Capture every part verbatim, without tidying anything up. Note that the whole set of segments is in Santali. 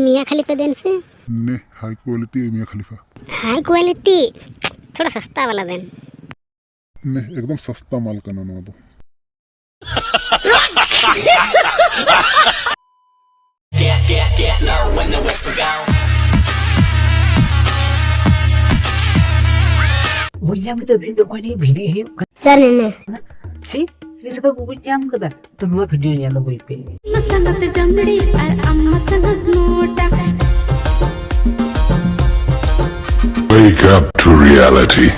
ᱢᱤᱭᱟ ᱠᱷᱟᱞᱤᱯᱷᱟ ᱫᱮᱱ ᱥᱮ᱾ ᱱᱮ, high quality ᱢᱤᱭᱟ ᱠᱷᱟᱞᱤᱯᱷᱟ᱾ High quality, ᱛᱷᱚᱲᱟ ᱥᱟᱥᱛᱟ ᱣᱟᱞᱟ ᱫᱮᱱ᱾ ᱱᱮ, ᱮᱠᱫᱚᱢ ᱥᱟᱥᱛᱟ ᱢᱟᱞ ᱠᱟᱱᱟ ᱱᱚᱣᱟ ᱫᱚ᱾ ᱵᱩᱡᱽ ᱧᱟᱢ ᱠᱮᱫᱟ ᱛᱮᱦᱮᱧ ᱫᱚ ᱚᱠᱚᱭ ᱱᱤᱭᱮ ᱵᱷᱤᱰᱤᱭᱳ ᱦᱩᱭᱩᱜ ᱠᱟᱱᱟ? ᱥᱟᱨ, ᱱᱮ, ᱱᱮ᱾ ᱪᱮᱫ? ᱱᱤᱛ ᱫᱚ ᱵᱩᱡᱽ ᱧᱟᱢ ᱠᱮᱫᱟ? ᱛᱚ ᱱᱚᱣᱟ ᱵᱷᱤᱰᱤᱭᱳ ᱧᱮᱞ ᱟᱹᱜᱩᱭ ᱯᱮ᱾ ᱢᱟ ᱥᱟᱸᱜᱟᱛ ᱡᱟᱢᱲᱤ ᱟᱨ ᱟᱢ ᱢᱟ ᱥᱟᱸᱜᱟᱛ ᱢᱚᱴᱟ᱾ Wake up to reality.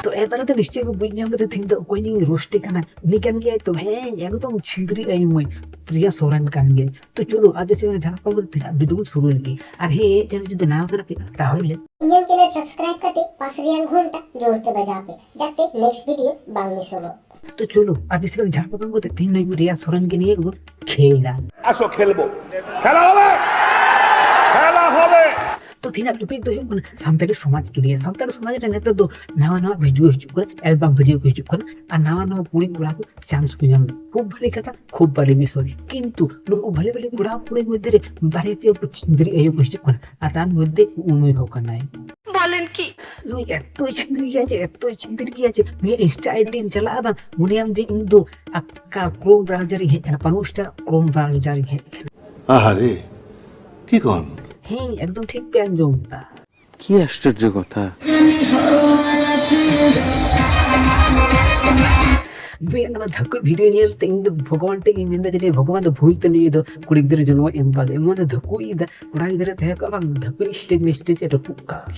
ᱛᱚ ᱮᱵᱟᱨᱮ ᱫᱚ ᱱᱤᱥᱪᱚᱭ ᱯᱮ ᱵᱩᱡᱽ ᱧᱟᱢ ᱠᱮᱫᱟ ᱛᱮᱦᱮᱧ ᱫᱚ ᱚᱠᱚᱭ ᱱᱤᱭᱮ ᱨᱳᱥᱴ ᱠᱟᱱᱟ᱾ ᱩᱱᱤ ᱠᱟᱱ ᱜᱮᱭᱟᱭ ᱛᱚ, ᱦᱮᱸ, ᱮᱠᱫᱚᱢ ᱪᱷᱤᱝᱫᱽᱨᱤ ᱟᱭᱳ ᱢᱟᱹᱭ, ᱯᱨᱤᱭᱟ ᱥᱚᱨᱮᱱ ᱠᱟᱱ ᱜᱮᱭᱟᱭ᱾ ᱛᱚ ᱪᱚᱞᱚ, ᱟᱨ ᱵᱮᱥᱤ ᱵᱟᱝ ᱡᱷᱟᱲᱠᱷᱚᱸᱰ ᱠᱚ ᱛᱮ ᱵᱷᱤᱰᱤᱭᱳ ᱵᱚᱱ ᱥᱩᱨᱩ ᱞᱮᱜᱮ᱾ ᱟᱨ ᱦᱮᱸ, ᱪᱮᱱᱮᱞ ᱡᱩᱫᱤ ᱱᱟᱣᱟ ᱠᱟᱱᱟ ᱯᱮ, ᱛᱟᱦᱚᱞᱮ ᱤᱧᱟᱹᱜ ᱪᱮᱱᱮᱞ ᱥᱟᱵᱥᱠᱨᱟᱭᱤᱵ ᱠᱟᱛᱮ ᱯᱟᱥ ᱨᱮᱭᱟᱜ ᱜᱷᱚᱱᱴᱟ ᱡᱳᱨ ᱛᱮ ᱵᱟᱡᱟᱣ ᱯᱮ, ᱡᱟᱛᱮ ᱱᱮᱠᱥᱴ ᱵᱷᱤᱰᱤᱭᱳ ᱵᱟᱝ ᱢᱤᱥᱚᱜᱚᱜ᱾ ᱛᱚ ᱪᱚᱞᱚ, ᱟᱨ ᱵᱮᱥᱤ ᱵᱟᱝ ᱡᱷᱟᱲᱠᱷᱚᱸᱰ ᱠᱚ ᱛᱮ ᱛᱮᱦᱮᱧ ᱱᱩᱭ ᱨᱮᱭᱟ ᱥᱚᱨᱮᱱ ᱜᱮ ᱱᱤᱭᱟᱹ ᱜᱮᱵᱚᱱ ᱠᱷᱮᱞᱟ᱾ আসো খেলবো, খেলা হবে, খেলা হবে। ᱛᱚ ᱛᱮᱦᱮᱧᱟᱜ ᱴᱚᱯᱤᱠ ᱫᱚ ᱦᱩᱭᱩᱜ ᱠᱟᱱᱟ ᱥᱟᱱᱛᱟᱲᱤ ᱥᱚᱢᱟᱡᱽ ᱠᱚ ᱱᱤᱭᱮ᱾ ᱥᱟᱱᱛᱟᱲ ᱥᱚᱢᱟᱡᱽ ᱨᱮ ᱱᱮᱛᱟᱨ ᱫᱚ ᱱᱟᱣᱟ ᱱᱟᱣᱟ ᱵᱷᱤᱰᱤᱭᱳ ᱦᱤᱡᱩᱜ ᱠᱟᱱᱟ, ᱮᱞᱵᱟᱢ ᱵᱷᱤᱰᱤᱭᱳ ᱠᱚ ᱦᱤᱡᱩᱜ ᱠᱟᱱᱟ, ᱟᱨ ᱱᱟᱣᱟ ᱱᱟᱣᱟ ᱠᱩᱲᱤ ᱠᱚᱲᱟ ᱠᱚ ᱪᱟᱱᱥ ᱠᱚ ᱧᱟᱢ ᱮᱫᱟ᱾ ᱠᱷᱩᱵ ᱵᱷᱟᱞᱤ ᱠᱟᱛᱷᱟ, ᱠᱷᱩᱵ ᱵᱷᱟᱞᱤ ᱵᱤᱥᱚᱭ᱾ ᱠᱤᱱᱛᱩ ᱱᱩᱠᱩ ᱵᱷᱟᱞᱤ ᱵᱷᱟᱞᱤ ᱠᱚᱲᱟ ᱠᱩᱲᱤ ᱢᱚᱫᱽᱫᱷᱮ ᱨᱮ ᱵᱟᱨᱭᱟ ᱯᱮᱭᱟ ᱠᱚ ᱪᱷᱤᱸᱫᱽᱨᱤ ᱟᱭᱳ ᱠᱚ ᱦᱤᱡᱩᱜ ᱠᱟᱱᱟ, ᱟᱨ ᱛᱟᱨ ᱢᱚᱫᱽᱫᱷᱮ ᱩᱱᱩᱭ ᱦᱚᱸ ᱠᱟᱱᱟᱭ᱾ ᱵᱚᱞᱮᱱ ᱠᱤ? ᱱᱩᱭ ᱮᱛᱚᱭ ᱪᱷᱤᱸᱫᱽᱨᱤ ᱜᱮᱭᱟ ᱡᱮ, ᱮᱛᱚᱭ ᱪᱷᱤᱸᱫᱽᱨᱤ ᱜᱮᱭᱟ ᱡᱮ, ᱱᱩᱭᱟᱜ Insta ID ᱨᱮᱢ ᱪᱟᱞᱟᱜᱼᱟ ᱵᱟᱝ, ᱢᱚᱱᱮᱭᱟᱢ ᱡᱮ ᱤᱧ ᱫᱚ ᱟᱠᱟ Chrome browser ᱤᱧ ᱦᱮᱡ ᱟᱠᱟᱱᱟ, ᱯᱟᱱᱩᱥᱴᱟ Chrome browser ᱤᱧ ᱦᱮᱡ ᱟᱠᱟᱱᱟ᱾ আহারে, কি কন? ᱦᱮᱸ, ᱮᱠᱫᱚᱢ ᱴᱷᱤᱠ ᱯᱮ ᱟᱸᱡᱚᱢ ᱮᱫᱟ᱾ কি আশ্চর্য কথা। ᱱᱩᱭᱟᱜ ᱱᱚᱣᱟ ᱫᱷᱟᱹᱠᱩᱡ ᱵᱷᱤᱰᱤᱭᱳ ᱧᱮᱞ ᱛᱮ ᱤᱧ ᱫᱚ ᱵᱷᱚᱜᱚᱵᱟᱱ ᱴᱷᱮᱱ ᱤᱧ ᱢᱮᱱᱫᱟ ᱡᱮ, ᱵᱷᱚᱜᱚᱵᱟᱱ ᱫᱚ ᱵᱷᱩᱞ ᱛᱮ ᱱᱩᱭ ᱫᱚ ᱠᱩᱲᱤ ᱜᱤᱫᱽᱨᱟᱹ ᱡᱚᱱᱢᱚ ᱮᱢ ᱠᱟᱫᱮ, ᱮᱢᱚᱱ ᱮ ᱫᱷᱟᱹᱠᱩᱡ ᱮᱫᱟ, ᱠᱚᱲᱟ ᱜᱤᱫᱽᱨᱟᱹ ᱛᱟᱦᱮᱸ ᱠᱚᱜ ᱵᱟᱝ, ᱫᱷᱟᱹᱠᱩᱡ ᱥᱴᱮᱡᱽ ᱢᱤᱥᱴᱮᱡᱽ ᱮ ᱨᱟᱹᱯᱩᱫ ᱠᱟᱜᱼᱟ᱾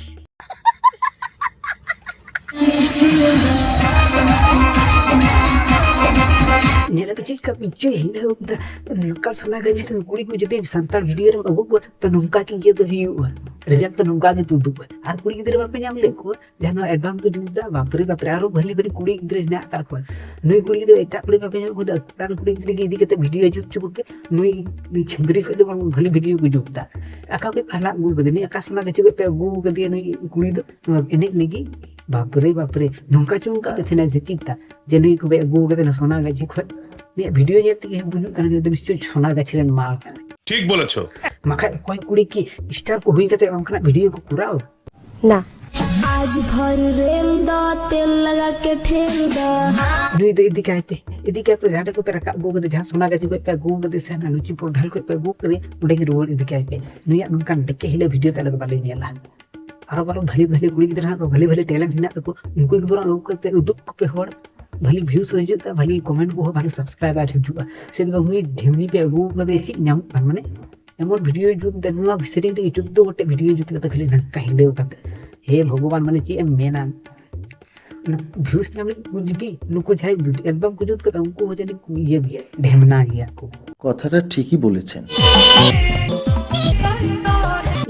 ᱧᱮᱞ ᱟᱯᱮ ᱪᱮᱫ ᱞᱮᱠᱟ ᱯᱤᱪᱷᱟᱹ ᱦᱤᱞᱟᱹᱣ ᱠᱮᱫᱟ᱾ ᱞᱳᱠᱟᱞ ᱥᱚᱱᱟᱜᱟᱪᱷᱤ ᱨᱮᱱ ᱠᱩᱲᱤ ᱠᱚ ᱡᱩᱫᱤ ᱥᱟᱱᱛᱟᱲ ᱵᱷᱤᱰᱤᱭᱳ ᱨᱮᱢ ᱟᱹᱜᱩ ᱠᱚᱣᱟ, ᱛᱚ ᱱᱚᱝᱠᱟ ᱜᱮ ᱤᱭᱟᱹ ᱫᱚ ᱦᱩᱭᱩᱜᱼᱟ᱾ ᱨᱮᱡᱟᱞᱴ ᱫᱚ ᱱᱚᱝᱠᱟ ᱜᱮ ᱛᱩᱫᱩᱜᱼᱟ᱾ ᱟᱨ ᱠᱩᱲᱤ ᱜᱤᱫᱽᱨᱟᱹ ᱵᱟᱯᱮ ᱧᱟᱢ ᱞᱮᱫ ᱠᱚᱣᱟ ᱡᱟᱦᱟᱸ ᱱᱚᱣᱟ ᱮᱞᱵᱟᱢ ᱠᱚ ᱡᱩᱛ ᱮᱫᱟ? ᱵᱟᱯᱨᱮ ᱵᱟᱯᱨᱮ, ᱟᱨᱚ ᱵᱷᱟᱹᱞᱤ ᱵᱷᱟᱹᱞᱤ ᱠᱩᱲᱤ ᱜᱤᱫᱽᱨᱟᱹ ᱦᱮᱱᱟᱜ ᱟᱠᱟᱫ ᱠᱚᱣᱟ᱾ ᱱᱩᱭ ᱠᱩᱲᱤ ᱜᱤᱫᱽᱨᱟᱹ ᱮᱴᱟᱜ ᱠᱩᱲᱤ ᱵᱟᱯᱮ ᱧᱟᱢ ᱠᱚᱣᱟ, ᱟᱠᱚᱨᱮᱱ ᱠᱩᱲᱤ ᱜᱤᱫᱽᱨᱟᱹ ᱜᱮ ᱤᱫᱤ ᱠᱟᱛᱮ ᱵᱷᱤᱰᱤᱭᱳ ᱡᱩᱛ ᱦᱚᱪᱚ ᱠᱚᱯᱮ᱾ ᱱᱩᱭ ᱱᱩᱭ ᱪᱷᱟᱹᱢᱵᱽᱨᱤ ᱠᱷᱚᱡ ᱫᱚ ᱵᱟᱝ ᱵᱷᱟᱹᱞᱤ ᱵᱷᱤᱰᱤᱭᱳ ᱠᱚ ᱡᱩᱛ ᱮᱫᱟ᱾ ᱟᱠᱟ ᱠᱷᱚᱡ ᱯᱮ ᱦᱟᱞᱟᱜ ᱟᱹᱜᱩ ᱠᱟᱫᱮ? ᱱᱩᱭ ᱟᱠᱟ ᱥᱚᱱᱟ ᱜᱟᱹᱪᱷᱤ ᱠᱷᱚᱡ ᱯᱮ ᱟᱹᱜᱩ ᱠᱟᱫᱮᱭᱟ ᱱᱩᱭ ᱠᱩᱲᱤ ᱫᱚ ᱱᱚᱣᱟ ᱮᱱᱮᱡ ᱞᱟᱹᱜᱤᱫ? ᱵᱟᱯᱨᱮ ᱵᱟᱯᱨᱮ, ᱱᱚᱝᱠᱟ ᱪᱚᱝ ᱚᱱᱠᱟ ᱛᱟᱦᱮᱱᱟ ᱥᱮ ᱪᱮᱫ ᱛᱟ? ᱡᱮ ᱱᱩᱭ ᱠᱚ ᱟᱹᱜᱩ ᱠᱟᱫᱮ ᱱᱟ ᱥᱚᱱᱟ ᱜᱟᱹᱪᱷᱤ ᱠᱷᱚᱡ᱾ ᱱᱩᱭᱟᱜ ᱵᱷᱤᱰᱤᱭᱳ ᱧᱮᱞ ᱛᱮᱜᱮ ᱵᱩᱡᱩᱜ ᱠᱟᱱᱟ ᱱᱩᱭ ᱫᱚ ᱱᱤᱥᱪᱚᱭ ᱥᱚᱱᱟ ᱜᱟᱹᱪᱷᱤ ᱨᱮᱱ ᱢᱟᱞ ᱠᱟᱱᱟᱭ᱾ ᱴᱷᱤᱠ ᱵᱚᱞᱮᱪᱷᱚ᱾ ᱵᱟᱠᱷᱟᱡ ᱚᱠᱚᱭ ᱠᱩᱲᱤ ᱠᱤ ᱥᱴᱟᱨ ᱠᱚ ᱦᱩᱭ ᱠᱟᱛᱮ ᱚᱱᱠᱟᱱᱟᱜ ᱵᱷᱤᱰᱤᱭᱳ ᱠᱚ ᱠᱚᱨᱟᱣ? ᱱᱟ᱾ आज भर रेल दा तेल लगा के ठेल दा। ᱱᱩᱭ ᱫᱚ ᱤᱫᱤ ᱠᱟᱭ ᱯᱮ, ᱤᱫᱤ ᱠᱟᱭ ᱯᱮ, ᱡᱟᱦᱟᱸ ᱴᱷᱮᱡ ᱠᱚ ᱯᱮ ᱨᱟᱠᱟᱵ ᱟᱹᱜᱩ ᱠᱟᱫᱮ, ᱡᱟᱦᱟᱸ ᱥᱚᱱᱟ ᱜᱟᱹᱪᱷᱤ ᱠᱷᱚᱡ ᱯᱮ ᱟᱹᱜᱩ ᱠᱟᱫᱮ ᱥᱮ ᱦᱟᱱᱟ ᱞᱩᱪᱤ ᱯᱚᱨᱫᱷᱟᱞ ᱠᱷᱚᱡ ᱯᱮ ᱟᱹᱜᱩ ᱠᱟᱫᱮ, ᱚᱸᱰᱮ ᱜᱮ ᱨᱩᱣᱟᱹᱲ ᱤᱫᱤ ᱠᱟᱭ ᱯᱮ᱾ ᱱᱩᱭᱟᱜ ᱱᱚᱝᱠᱟᱱ ᱰᱮᱠᱮ ᱦᱤᱞᱟᱹ ᱵᱷᱤᱰᱤᱭᱳ ᱛᱟᱦᱞᱮ ᱫᱚ ᱵᱟᱞᱮ ᱧᱮᱞᱟ᱾ ᱟᱨᱚ ᱵᱟᱨᱚ ᱵᱷᱟᱹᱞᱤ ᱵᱷᱟᱹᱞᱤ ᱠᱩᱲᱤ ᱜᱤᱫᱽᱨᱟᱹ ᱦᱟᱸᱜ ᱠᱚ, ᱵᱷᱟᱹᱞᱤ ᱵᱷᱟᱹᱞᱤ ᱴᱮᱞᱮᱱᱴ ᱦᱮᱱᱟᱜ ᱛᱟᱠᱚ, ᱩᱱᱠᱩ ᱜᱮ ᱵᱚᱨᱚᱝ ᱟᱹᱜᱩ ᱠᱟᱛᱮ ᱩᱫᱩᱜ ᱠᱚᱯᱮ ᱦᱚᱲ, ᱵᱷᱟᱹᱞᱤ ᱵᱷᱤᱭᱩᱥ ᱦᱚᱸ ᱦᱤᱡᱩᱜ ᱛᱟ, ᱵᱷᱟᱹᱞᱤ ᱠᱚᱢᱮᱱᱴ ᱠᱚᱦᱚᱸ, ᱵᱷᱟᱹᱞᱤ ᱥᱟᱵᱥᱠᱨᱟᱭᱵᱟᱨ ᱦᱤᱡᱩᱜᱼᱟ᱾ ᱥᱮ ᱫᱚ ᱵᱟᱝ ᱩᱱᱤ ᱰᱷᱮᱢᱱᱤ ᱯᱮ ᱟᱹᱜᱩ ᱠᱟᱫᱮ, ᱪᱮᱫ ᱧᱟᱢᱚᱜ ᱠᱟᱱ ᱢᱟᱱᱮ? ᱮᱢᱚᱱ ᱵᱷᱤᱰᱤᱭᱳ ᱡᱩᱛ ᱫᱟ, ᱱᱚᱣᱟ ᱥᱮᱨᱮᱧ ᱨᱮᱜᱮ ᱪᱳᱫᱽᱫᱳ ᱜᱚᱴᱮᱡ ᱵᱷᱤᱰᱤᱭᱳ ᱡᱩᱛ ᱠᱟᱛᱮ ᱠᱷᱟᱹᱞᱤ ᱱᱚᱝᱠᱟ ᱦᱤᱞᱟᱹᱣ ᱠᱟᱛᱮ᱾ ᱦᱮ ᱵᱷᱚᱜᱚᱵᱟᱱ, ᱢᱟᱱᱮ ᱪᱮᱫ ᱮᱢ ᱢᱮᱱᱟ? ᱚᱱᱟ ᱵᱷᱤᱭᱩᱥ ᱧᱟᱢ ᱞᱟᱹᱜᱤᱫ ᱠᱚ ᱡᱩᱫᱤ ᱱᱩᱠᱩ ᱡᱟᱦᱟᱸᱭ ᱮᱞᱵᱟᱢ ᱠᱚ ᱡᱩᱛ ᱠᱟᱫᱟ, ᱩᱱᱠᱩ ᱦᱚᱸ ᱡᱟᱹᱱᱤᱡ ᱠᱚ ᱤᱭᱟᱹ ᱜᱮᱭᱟ, ᱰᱷᱮᱢᱱᱟ ᱜᱮᱭᱟ ᱠᱚ᱾ কথাটা ঠিকই বলেছেন।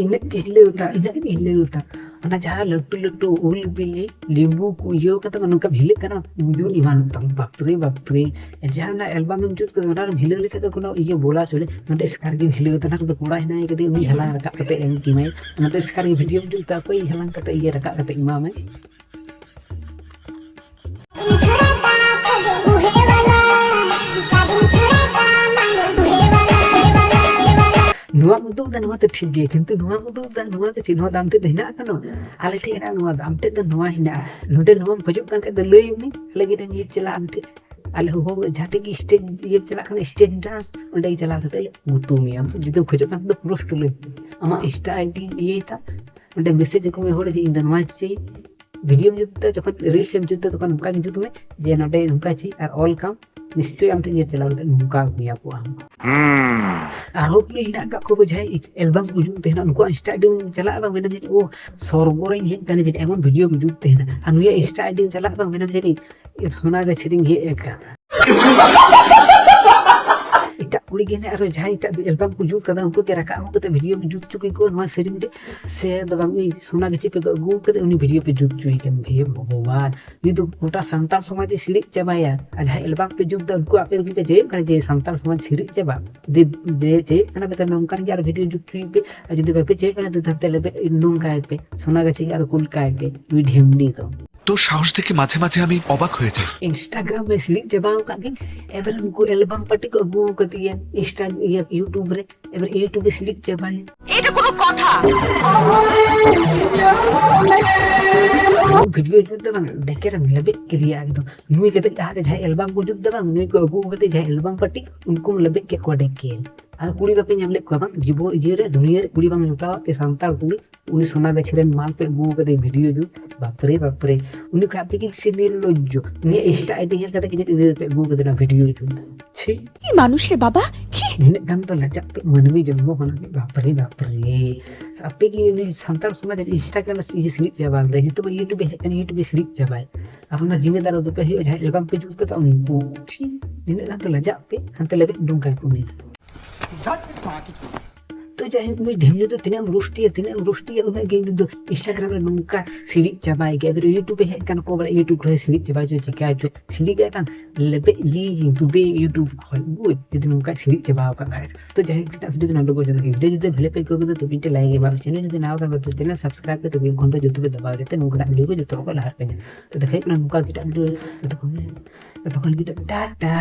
ᱤᱱᱟᱹᱜ ᱜᱮ ᱦᱤᱞᱟᱹᱣ ᱛᱟ, ᱤᱱᱟᱹᱜ ᱜᱮ ᱦᱤᱞᱟᱹᱣ ᱛᱟ᱾ ᱚᱱᱟ ᱡᱟᱦᱟᱸ ᱞᱟᱹᱴᱩ ᱞᱟᱹᱴᱩ ᱩᱞ ᱵᱤᱞᱤ ᱞᱤᱢᱵᱩ ᱠᱚ ᱤᱭᱟᱹ ᱠᱟᱛᱮ ᱱᱚᱝᱠᱟ ᱦᱤᱞᱟᱹᱜ ᱠᱟᱱᱟ, ᱧᱩ ᱮᱢᱟᱱ ᱛᱟᱢ, ᱵᱟᱯᱨᱮ ᱵᱟᱯᱨᱮ᱾ ᱡᱟᱦᱟᱸ ᱚᱱᱟ ᱮᱞᱵᱟᱢ ᱮᱢ ᱡᱩᱛ ᱠᱟᱫᱟ, ᱚᱱᱟ ᱨᱮᱢ ᱦᱤᱞᱟᱹᱣ ᱞᱮᱠᱷᱟᱱ ᱫᱚ ᱠᱳᱱᱳ ᱤᱭᱟᱹ ᱵᱚᱞᱟ ᱪᱚᱞᱮ, ᱱᱚᱰᱮ ᱮᱥᱠᱟᱨ ᱜᱮᱢ ᱦᱤᱞᱟᱹᱣ ᱛᱟᱦᱮᱱᱟ, ᱠᱚᱲᱟ ᱦᱮᱱᱟᱭ ᱠᱟᱫᱮ, ᱩᱱᱤ ᱦᱟᱞᱟᱝ ᱨᱟᱠᱟᱵ ᱠᱟᱛᱮ ᱮᱢ ᱠᱮᱢᱟᱭ᱾ ᱱᱚᱰᱮ ᱮᱥᱠᱟᱨ ᱜᱮ ᱵᱷᱤᱰᱤᱭᱳᱢ ᱡᱩᱛ ᱛᱟ, ᱚᱠᱚᱭ ᱦᱟᱞᱟᱝ ᱠᱟᱛᱮ ᱤᱭᱟᱹ ᱨᱟᱠᱟᱵ ᱠᱟᱛᱮ ᱮᱢᱟᱢᱟᱭ? ᱱᱚᱣᱟᱢ ᱩᱫᱩᱜ ᱮᱫᱟ, ᱱᱚᱣᱟ ᱫᱚ ᱴᱷᱤᱠ ᱜᱮᱭᱟ, ᱠᱤᱱᱛᱩ ᱱᱚᱣᱟᱢ ᱩᱫᱩᱜ ᱮᱫᱟ, ᱱᱚᱣᱟ ᱫᱚ ᱪᱮᱫ? ᱱᱚᱣᱟ ᱫᱚ ᱟᱢ ᱴᱷᱮᱡ ᱫᱚ ᱦᱮᱱᱟᱜ ᱟᱠᱟᱱᱟ? ᱟᱞᱮ ᱴᱷᱮᱡ ᱦᱮᱱᱟᱜᱼᱟ ᱱᱚᱣᱟ ᱫᱚ, ᱟᱢ ᱴᱷᱮᱡ ᱫᱚ ᱱᱚᱣᱟ ᱦᱮᱱᱟᱜᱼᱟ᱾ ᱱᱚᱰᱮ ᱱᱚᱣᱟᱢ ᱠᱷᱚᱡᱚᱜ ᱠᱟᱱ ᱠᱷᱟᱡ ᱫᱚ ᱞᱟᱹᱭ ᱢᱮ, ᱟᱞᱮ ᱜᱮ ᱱᱤᱭᱟᱹ ᱪᱟᱞᱟᱜ ᱟᱢ ᱴᱷᱮᱡ᱾ ᱟᱞᱮ ᱦᱚᱦᱚ ᱡᱟᱦᱟᱸ ᱴᱷᱮᱡ ᱜᱮ ᱥᱴᱮᱡ ᱤᱭᱟᱹ ᱪᱟᱞᱟᱜ ᱠᱟᱱᱟ, ᱥᱴᱮᱡ ᱰᱟᱱᱥ, ᱚᱸᱰᱮ ᱜᱮ ᱪᱟᱞᱟᱣ ᱠᱟᱛᱮ ᱞᱮ ᱜᱩᱛᱩ ᱢᱮᱭᱟ᱾ ᱡᱩᱫᱤᱢ ᱠᱷᱚᱡᱚᱜ ᱠᱟᱱ ᱠᱷᱟᱡ ᱫᱚ ᱯᱨᱚᱥᱴ ᱞᱟᱹᱭ ᱢᱮ, ᱟᱢᱟᱜ ᱤᱱᱥᱴᱟ ᱟᱭᱰᱤ ᱤᱭᱟᱹᱭ ᱛᱟ, ᱚᱸᱰᱮ ᱢᱮᱥᱮᱡᱽ ᱟᱠᱚ ᱢᱮ ᱦᱚᱲ ᱡᱮ ᱤᱧ ᱫᱚ ᱱᱚᱣᱟ ᱪᱟᱹᱭ᱾ ᱵᱷᱤᱰᱤᱭᱳᱢ ᱡᱩᱛ ᱫᱟ, ᱡᱚᱠᱷᱚᱱ ᱨᱤᱞᱥ ᱮᱢ ᱡᱩᱛ ᱫᱟ, ᱛᱚᱠᱷᱚᱱ ᱱᱚᱝᱠᱟ ᱜᱮ ᱡᱩᱛ ᱢᱮ ᱡᱮ ᱱᱚᱰᱮ ᱱᱚᱝᱠᱟ ᱪᱮᱫ ᱟᱨ ᱚᱞ ᱠᱟᱢ, ᱱᱤᱥᱪᱚᱭ ᱟᱢ ᱴᱷᱮᱱ ᱧᱮᱞ ᱪᱟᱞᱟᱣ ᱠᱟᱛᱮ ᱱᱚᱝᱠᱟ ᱦᱩᱭᱟ ᱠᱚ ᱟᱢ᱾ ᱟᱨᱦᱚᱸ ᱠᱩᱞᱤ ᱦᱮᱱᱟᱜ ᱟᱠᱟᱫ ᱠᱚ ᱡᱟᱦᱟᱸᱭ ᱮᱞᱵᱟᱢ ᱠᱚ ᱡᱩᱛ ᱛᱟᱦᱮᱱᱟ, ᱩᱱᱠᱩᱣᱟᱜ ᱤᱱᱥᱴᱟ ᱟᱭᱰᱤᱢ ᱪᱟᱞᱟᱜᱼᱟ ᱵᱟᱝ, ᱢᱮᱱᱟᱢ ᱡᱮ ᱳ ᱥᱚᱨᱜᱚ ᱨᱮᱧ ᱦᱮᱡ ᱟᱠᱟᱱᱟ, ᱡᱮ ᱮᱢᱚᱱ ᱵᱷᱤᱰᱤᱭᱳ ᱠᱚ ᱡᱩᱛ ᱛᱟᱦᱮᱱᱟ᱾ ᱟᱨ ᱱᱩᱭᱟᱜ ᱤᱱᱥᱴᱟ ᱟᱭᱰᱤᱢ ᱪᱟᱞᱟᱜᱼᱟ ᱵᱟᱝ, ᱢᱮᱱᱟᱢ ᱡᱮ ᱥᱚᱱᱟ ᱜᱟᱹᱪᱷᱤ ᱨᱮᱧ ᱦᱮᱡ ᱟᱠᱟᱱᱟ᱾ ᱮᱴᱟᱜ ᱠᱩᱲᱤ ᱜᱮ ᱦᱮᱱᱟᱜ ᱟᱨᱦᱚᱸ ᱡᱟᱦᱟᱸᱭ ᱮᱴᱟᱜ ᱮᱞᱵᱟᱢ ᱠᱚ ᱡᱩᱛ ᱠᱟᱫᱟ, ᱩᱱᱠᱩ ᱜᱮ ᱨᱟᱠᱟᱵ ᱟᱹᱜᱩ ᱠᱟᱛᱮ ᱵᱷᱤᱰᱤᱭᱳ ᱠᱚ ᱡᱩᱛ ᱦᱚᱪᱚ ᱠᱮᱠᱚ ᱱᱚᱣᱟ ᱥᱮᱨᱮᱧ ᱨᱮ᱾ ᱥᱮ ᱫᱚ ᱵᱟᱝ, ᱩᱱᱤ ᱥᱳᱱᱟ ᱜᱟᱹᱪᱷᱤ ᱯᱮ ᱟᱹᱜᱩ ᱠᱟᱛᱮ ᱩᱱᱤ ᱵᱷᱤᱰᱤᱭᱳ ᱯᱮ ᱡᱩᱛ ᱦᱚᱪᱚᱭᱮ ᱠᱟᱱ, ᱵᱷᱮ ᱵᱷᱚᱜᱚᱵᱟᱱ, ᱱᱩᱭ ᱫᱚ ᱜᱚᱴᱟ ᱥᱟᱱᱛᱟᱲ ᱥᱚᱢᱟᱡᱽ ᱮ ᱥᱤᱲᱤᱡ ᱪᱟᱵᱟᱭᱟ᱾ ᱟᱨ ᱡᱟᱦᱟᱸᱭ ᱮᱞᱵᱟᱢ ᱯᱮ ᱡᱩᱛ ᱫᱟ, ᱩᱱᱠᱩ ᱟᱯᱮ ᱞᱟᱹᱜᱤᱫ ᱯᱮ ᱪᱟᱹᱭᱚᱜ ᱠᱟᱱᱟ ᱡᱮ ᱥᱟᱱᱛᱟᱲ ᱥᱚᱢᱟᱡᱽ ᱥᱤᱲᱤᱡ ᱪᱟᱵᱟᱜ? ᱡᱩᱫᱤ ᱡᱮ ᱪᱟᱹᱭᱚᱜ ᱠᱟᱱᱟ ᱯᱮ, ᱛᱟᱦᱞᱮ ᱱᱚᱝᱠᱟᱱ ᱜᱮ ᱟᱨ ᱵᱷᱤᱰᱤᱭᱳ ᱡᱩᱛ ᱦᱚᱪᱚᱭ ᱯᱮ᱾ ᱟᱨ ᱡᱩᱫᱤ ᱵᱟᱯᱮ ᱪᱟᱹᱭᱚᱜ ᱠᱟᱱᱟ, ᱛᱚ ᱛᱟᱦᱞᱮ ᱞᱮᱵᱮᱫ ᱱᱚᱝᱠᱟᱭ ᱯᱮ, ᱥᱳᱱᱟ ᱜᱟᱹᱪᱷᱤ ᱜᱮ ᱟᱨ ᱠᱩᱞ ᱠᱟᱭ ᱯᱮ ᱱᱩᱭ ᱰᱷᱮᱢᱱᱤ ᱫᱚ᱾ তোর সাহস দেখে মাঝে মাঝে আমি অবাক হয়ে যাই। ইনস্টাগ্রামে ᱥᱤᱲᱤᱡ ᱪᱟᱵᱟᱣ ᱟᱠᱟᱫ ᱜᱮ, ᱮᱵᱟᱨ ᱩᱱᱠᱩ ᱮᱞᱵᱟᱢ ᱯᱟᱨᱴᱤ ᱠᱚ ᱟᱹᱜᱩ ᱟᱠᱟᱫᱮᱭᱟ ᱤᱱᱥᱴᱟ, ᱤᱭᱟᱹ, YouTube ᱨᱮ, ᱮᱵᱟᱨ YouTube ᱮ ᱥᱤᱲᱤᱡ ᱪᱟᱵᱟᱭᱟ᱾ এটা কোনো কথা? ᱵᱷᱤᱰᱤᱭᱳ ᱡᱩᱛ ᱫᱚ ᱵᱟᱝ, ᱰᱮᱠᱮᱨᱮᱢ ᱞᱮᱵᱮᱫ ᱠᱮᱫᱮᱭᱟ ᱮᱠᱫᱚᱢ᱾ ᱱᱩᱭ ᱞᱮᱵᱮᱫ ᱞᱟᱦᱟᱨᱮ ᱡᱟᱦᱟᱸᱭ ᱮᱞᱵᱟᱢ ᱠᱚ ᱡᱩᱛ ᱫᱟ ᱵᱟᱝ, ᱱᱩᱭ ᱠᱚ ᱟᱹᱜᱩ ᱠᱟᱛᱮ ᱡᱟᱦᱟᱸᱭ ᱮᱞᱵᱟᱢ ᱯᱟᱨᱴᱤ, ᱩᱱᱠᱩᱢ ᱞᱮᱵᱮᱫ ᱠᱮᱫ ᱠᱚᱣᱟ ᱰᱮᱠᱮᱨ᱾ ᱟᱨ ᱠᱩᱲᱤ ᱵᱟᱯᱮ ᱧᱟᱢ ᱞᱮᱫ ᱠᱚᱣᱟ ᱵᱟᱝ, ᱡᱤᱵᱚ ᱤᱭᱟᱹ ᱨᱮ, ᱫᱩᱱᱤᱭᱟᱹ ᱨᱮ ᱠᱩᱲᱤ ᱵᱟᱢ ᱡᱚᱴᱟᱣᱟᱜ ᱛᱮ ᱥᱟᱱᱛᱟᱲ ᱠᱩᱲᱤ, ᱩᱱᱤ ᱥᱳᱱᱟ ᱜᱟᱹᱪᱷᱤ ᱨᱮᱱ ᱢᱟᱞ ᱯᱮ ᱟᱹᱜᱩ ᱠᱟᱫᱮ ᱵᱷᱤᱰᱤᱭᱳ ᱡᱩᱛ᱾ ᱵᱟᱯᱨᱮ ᱵᱟᱯᱨᱮ, ᱩᱱᱤ ᱠᱷᱚᱱ ᱟᱯᱮ ᱜᱮ ᱵᱮᱥᱤ ᱱᱤᱨᱞᱚᱡᱽᱡᱚ᱾ ᱱᱤᱭᱟᱹ ᱤᱱᱥᱴᱟ ᱟᱭᱰᱤ ᱧᱮᱞ ᱠᱟᱛᱮ ᱜᱮ ᱡᱟᱹᱱᱤᱡ ᱩᱱᱤ ᱫᱚᱯᱮ ᱟᱹᱜᱩ ᱠᱟᱫᱮ ᱱᱚᱣᱟ ᱵᱷᱤᱰᱤᱭᱳ ᱡᱩᱛ᱾ ᱪᱷᱤ᱾ কি মানুষ রে বাবা, ছি। ᱱᱤᱱᱟᱹᱜ ᱜᱟᱱ ᱫᱚ ᱞᱟᱡᱟᱜ ᱯᱮ ᱢᱟᱹᱱᱢᱤ ᱡᱚᱱᱢᱚ ᱠᱷᱚᱱᱟᱜ ᱜᱮ, ᱵᱟᱯᱨᱮ ᱵᱟᱯᱨᱮ᱾ ᱟᱯᱮ ᱜᱮ ᱩᱱᱤ ᱥᱟᱱᱛᱟᱲ ᱥᱚᱢᱟᱡᱽ ᱨᱮ ᱤᱱᱥᱴᱟ ᱠᱟᱱᱟ ᱥᱮ ᱤᱭᱟᱹ ᱥᱤᱲᱤᱡ ᱪᱟᱵᱟ ᱞᱮᱫᱟ, YouTube, YouTube ᱮ ᱦᱮᱡ ᱠᱟᱱᱟ, YouTube ᱮ ᱥᱤᱲᱤᱡ ᱪᱟᱵᱟᱭ᱾ ᱟᱨ ᱚᱱᱟ ᱡᱤᱢᱤᱫᱟᱨ ᱫᱚᱯᱮ ᱦᱩᱭᱩᱜᱼᱟ ᱡᱟᱦᱟᱸᱭ ᱮᱞᱵᱟᱢ ᱯᱮ ᱡᱩᱛ ᱠᱟᱫᱟ ᱩᱱᱠᱩ᱾ ᱪᱷᱤ, ᱱᱤᱱᱟᱹᱜ ᱜᱟᱱ ᱫᱚ ᱞᱟᱡᱟᱜ ᱯᱮ, ᱦᱟᱱᱛᱮ ᱞᱮᱵᱮᱫ ᱩᱰᱩᱝ ᱠᱟᱭ ᱯᱮ ᱩᱱᱤ᱾ ᱫᱷᱟᱹᱴ ᱯᱷᱟᱸᱠᱤ ᱪᱷᱩᱲᱤ᱾ ᱛᱚ ᱡᱟᱭᱦᱳᱠ, ᱱᱩᱭ ᱰᱷᱮᱢᱱᱤ ᱫᱚ ᱛᱤᱱᱟᱹᱜ ᱮᱢ ᱨᱳᱥᱴᱤᱭᱟ, ᱛᱤᱱᱟᱹᱜ ᱮᱢ ᱨᱳᱥᱴᱤᱭᱟ, ᱩᱱᱟᱹᱜ ᱜᱮ ᱩᱱᱤ ᱫᱚ ᱤᱱᱥᱴᱟᱜᱨᱟᱢ ᱨᱮ ᱱᱚᱝᱠᱟ ᱥᱤᱲᱤᱡ ᱪᱟᱵᱟᱭ ᱜᱮᱭᱟ᱾ ᱟᱫᱚ YouTube ᱮ ᱦᱮᱡ ᱠᱟᱱ ᱠᱚ ᱵᱟᱲᱟᱭ, YouTube ᱨᱮ ᱥᱤᱲᱤᱡ ᱪᱟᱵᱟ ᱦᱚᱪᱚ, ᱪᱤᱠᱟ ᱦᱚᱪᱚ, ᱥᱤᱲᱤᱡ ᱜᱮ ᱠᱟᱱ ᱞᱮᱵᱮᱫ ᱞᱤᱡᱤᱧ ᱛᱩᱫᱮ YouTube ᱠᱷᱚᱱ᱾ ᱵᱩᱡᱽ, ᱡᱩᱫᱤ ᱱᱚᱝᱠᱟ ᱥᱤᱲᱤᱡ ᱪᱟᱵᱟ ᱟᱠᱟᱫ ᱠᱷᱟᱡ᱾ ᱛᱚ ᱡᱟᱭᱦᱳᱠ, ᱮᱴᱟᱜ ᱵᱷᱤᱰᱤᱭᱳ ᱫᱚ ᱱᱚᱰᱮ ᱯᱚᱨᱡᱚᱱᱛᱚ ᱜᱮ᱾ ᱵᱷᱤᱰᱤᱭᱳ ᱡᱩᱫᱤ ᱵᱷᱟᱞᱮ ᱯᱮ ᱟᱹᱭᱠᱟᱹᱣ ᱠᱮᱫᱟ, ᱛᱚ ᱢᱤᱫᱴᱮᱱ ᱞᱟᱭᱤᱠ ᱮᱢᱟ ᱯᱮ, ᱪᱮᱱᱮᱞ ᱡᱩᱫᱤ ᱱᱟᱣᱟ ᱠᱟᱱ ᱠᱷᱟᱡ, ᱛᱚ ᱜᱷᱚᱱᱴᱟ ᱡᱚᱛᱚ ᱯᱮ ᱫᱟᱵᱟᱣ, ᱡᱟᱛᱮ ᱱᱚᱝᱠᱟᱱᱟᱜ ᱵᱷᱤᱰᱤᱭᱳ ᱠᱚ ᱡᱚᱛᱚ ᱦᱚᱲ ᱠᱚ ᱞᱟᱦᱟ ᱨᱮᱯᱮ ᱧᱟᱢ᱾ ᱛᱚ ᱫᱮᱠᱷᱟᱭ ᱠᱟᱱᱟ ᱱᱚᱝᱠᱟ ᱮᱴᱟᱜ ᱵᱷᱤᱰᱤᱭᱳ, ᱛᱚᱛᱚᱠᱷᱚᱱ, ᱛᱚᱛᱚᱠᱷᱚᱱ ᱞᱟᱹᱜᱤᱫ ᱫᱚ ᱴᱟᱴᱟ᱾